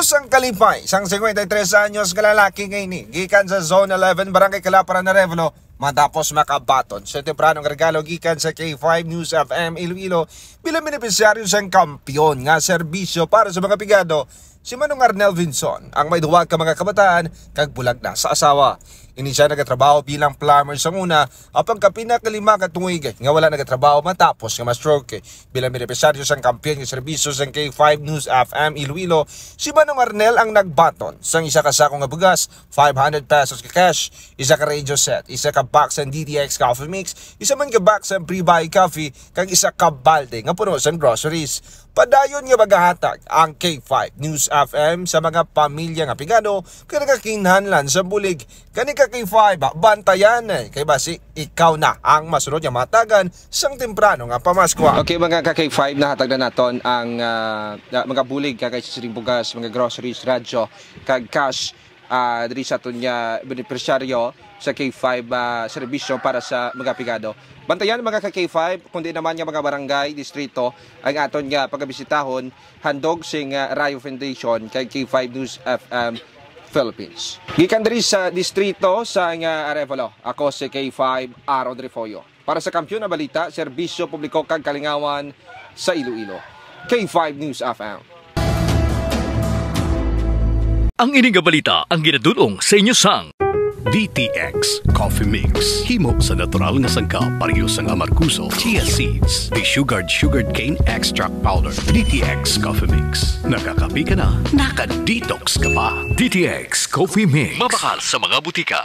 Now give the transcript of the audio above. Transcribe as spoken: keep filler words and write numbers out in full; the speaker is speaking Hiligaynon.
Sang kalipay sang cincuenta y tres anyos nga lalaki nga ini, gikan sa Zone eleven, Barangay Kalaparan, Arevalo, matapos makabaton sa tempranong regalo gikan sa K five News F M Iloilo bilang benepisyaryo sang kampiyon nga serbisyo para sa mga pigado, si Manong Arnel Vinson, ang may duwa ka mga kabataan kag bulag na sa asawa. Ini siya nagatrabaho bilang plumber sa una, apang kapin na kalima ka tuig nga wala nagatrabaho matapos nga ma-stroke. Bilang benepisyaryo sang kampiyon nga serbisyo sang K five News F M Iloilo, si Manong Arnel ang nagbaton sang isa ka sako nga bugas, five hundred pesos ka cash, isa ka radio set, isa ka box sang D T X Coffee Mix, isa man ka box sang Pre-Buy Coffee, kag isa ka balde nga puno sang groceries. Padayon nga magahatag ang K five News F M sa mga pamilya nga pigado kag nagakinahanglan sa bulig. Kani ka K five, bantayan, eh, kay basi ikaw na ang masunod nga matagan sang temprano nga pamaskwa. Okay, mga ka K five, nahatag na naton ang, ah, ah, mga bulig, kag siring bugas, mga groceries, radyo, kag cash, ah, diri sa aton nga benepisyaryo sa K five, ah, serbisyo para sa mga pigado. Bantayan, mga ka K five, kundi naman nga mga barangay, distrito ang aton nga pagabisitahon, handog sing, ah, Rayo Foundation kag K five News F M Philippines. Gikan diri sa distrito sa nga Arevalo, ako si K five Aaron Refollo. Para sa Kampiyon nga Balita, Serbisyo Publiko kag Kalingawan sa Iloilo, K five News F M. Ang ini nga balita ang ginadul-ong sa inyo sang D T X Coffee Mix. Himo sa natural nga sangkap, pareho sang amargoso, chia seeds, desugared sugarcane extract powder. D T X Coffee Mix. Nakakape ka na, naka-detox ka pa. D T X Coffee Mix. Mabakal sa mga butika.